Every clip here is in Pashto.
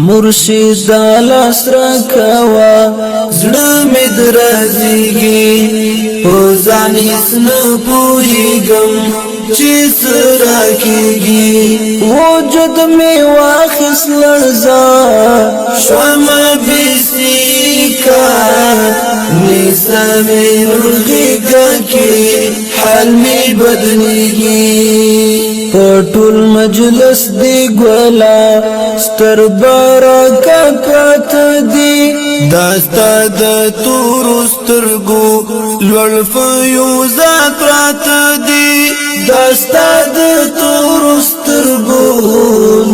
مرشد لاس راکوا، زړه مې درزيږي. په ځان هیڅ نه پوهیږم چې څه راکېږي. وجود مې واخیست لړزه، شوم بې سیکه. نیسه مې نور غېږه کې، حال مې بدلېږي. په ټول مجلس دی ګولا، ستر برکات پراته دي. داستا د تور سترګو لوړ فیوزات پراته دي. داستا د تور سترګو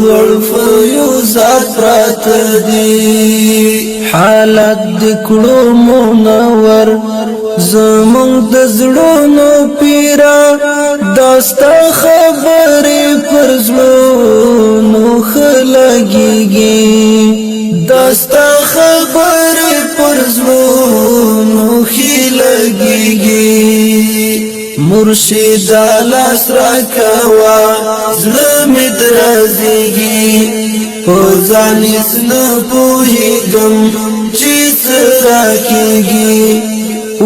لوړ فیوزات پراته دي. حالت د کړو منور، زمونږ د زړونو پیرا. داستا خبرې پر زړونو ښه لګېږي. داستا خبرې پر زړونو ښې لګېږي. مرشد لاس راکوا، زړه مې درزېږي. په ځان هیڅ نه پوهېږم چې څه راکېږي.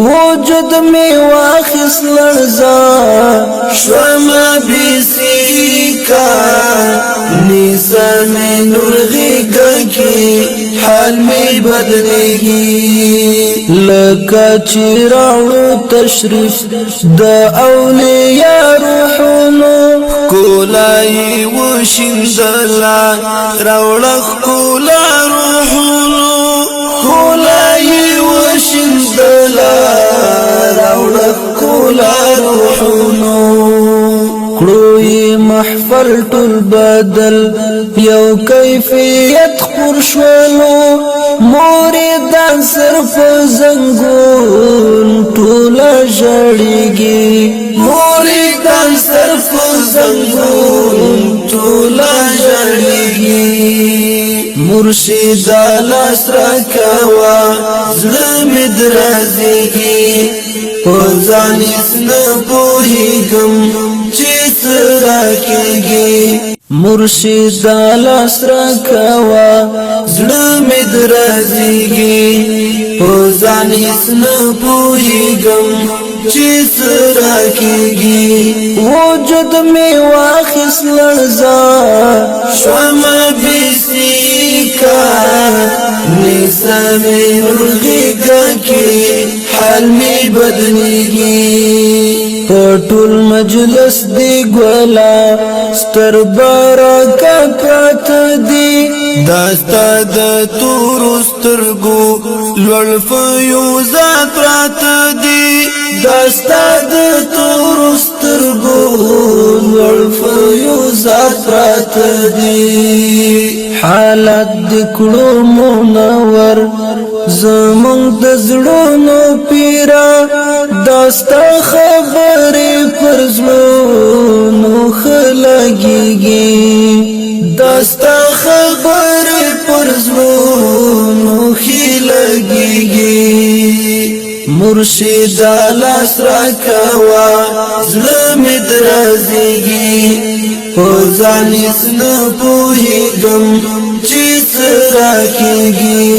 وجود مې واخیست لړزه، شوم بې سیکه. نیسه مې نور غېږه کې، حال مې بدلېږي. لکه چې راوړو تشریف د اولیاء روحونو، کولای وشیندلا، راوړه ښکلا روحونو. ښکلای وشیندلا، راوړه ښکلا روحونو. کړو یې محفل ټول بدل، یو کیفیت خپور شولو. مریدان سر په زنګون ټوله ژړېږي. مریدان سر په زنګون ټوله ژړېږي. مرشد لاس راکوا، زړه مې درزېږي. په ځان هیڅ نه پوهېږم چې څه راکېږي. مرشد لاس راکوا، زړه مې درزېږي. په ځان هیڅ نه پوهېږم چې څه راکېږي. وجود مې واخیست لړزه، شوم بې سیکه. نیسه مې نور غېږه کې، حال مې بدلېږي. په ټول مجلس دی ګولا، ستر برکات پراته دي. داستا د تور سترګو لوړ فیوزات پراته دي. داستا د تور سترګو لوړ فیوزات پراته دي. حالت د کړو منور، زمونږ د زړونو پیرا. داستا خبرې پر زړونو ښه لګېږي. داستا خبرې پر زړونو ښې لګېږي. مرشد لاس راکوا، زړه مې درزېږي. په ځان هیڅ نه پوهېږم چې څه راکېږي.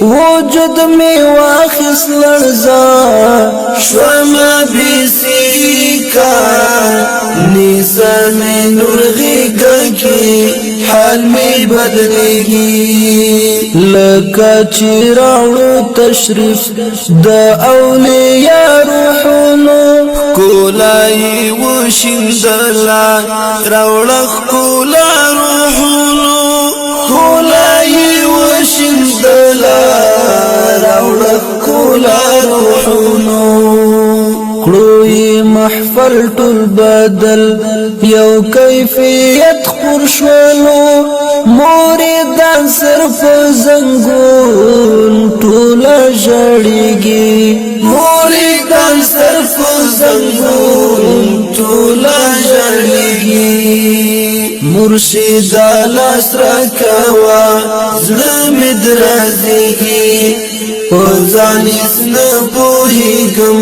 وجود مې واخیست لړزه، شوم بې سیکه. نیسه مې نور غېږه کې، حال مې بدلېږي. لکه چې راوړو تشریف د اولیاء روحونو، کولای وشیندلا، راوړه ښکلا روحونو. ښکلای وشیندلا، راوړه ښکلا روحونو. کړو یې محفل ټول بدل، یو کیفیت خپور شولو. مریدان سر په زنګون ټوله ژړېږي. مریدان سر په زنګون ټوله ژړېږي. مرشد لاس راکوا، زړه مې درزېږي. په ځان هیڅ نه پوهېږم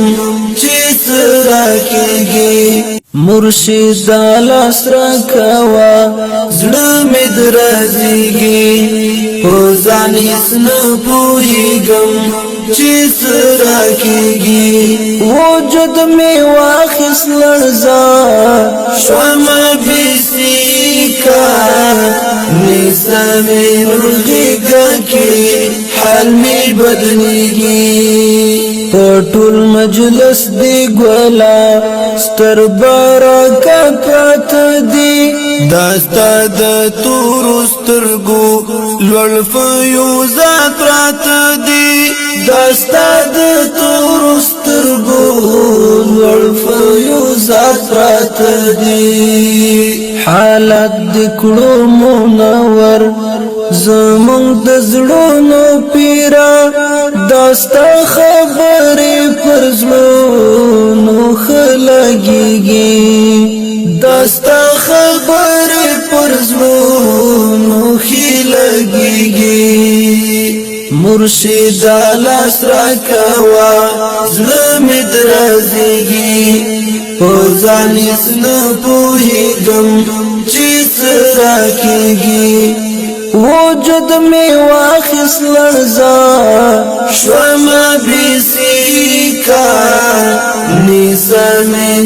چې څه راکېږي. مرشد لاس راکوا، زړه مې درزېږي. ځان هیڅ نه پوهېږم چې څه راکېږي. وجود می واخیست لړزا، شوم بې سیکه، نیسه مې نور غېږه کې، حال مې بدلېږي. په ټول مجلس دی ګولا ستر برکت پراته دي. دا ستا د تورو سترګو لوړ فیوزات پراته دي. دا ستا د تورو سترګو لوړ فیوزات پراته دي. حالت د کړو منور زمونږ د زړونو پیرا، دا ستا خبرې پر زړونو ښه لګېږي. دا ستا خبرې پر زړونو ښې لګېږي. مرشد لاس راکوه، زړه مې درزېږي. په ځان هیڅ نه پوهېږم چې څه راکېږي. وجود می واخیست لړزا، شوم بې سیکه، نیسه مې.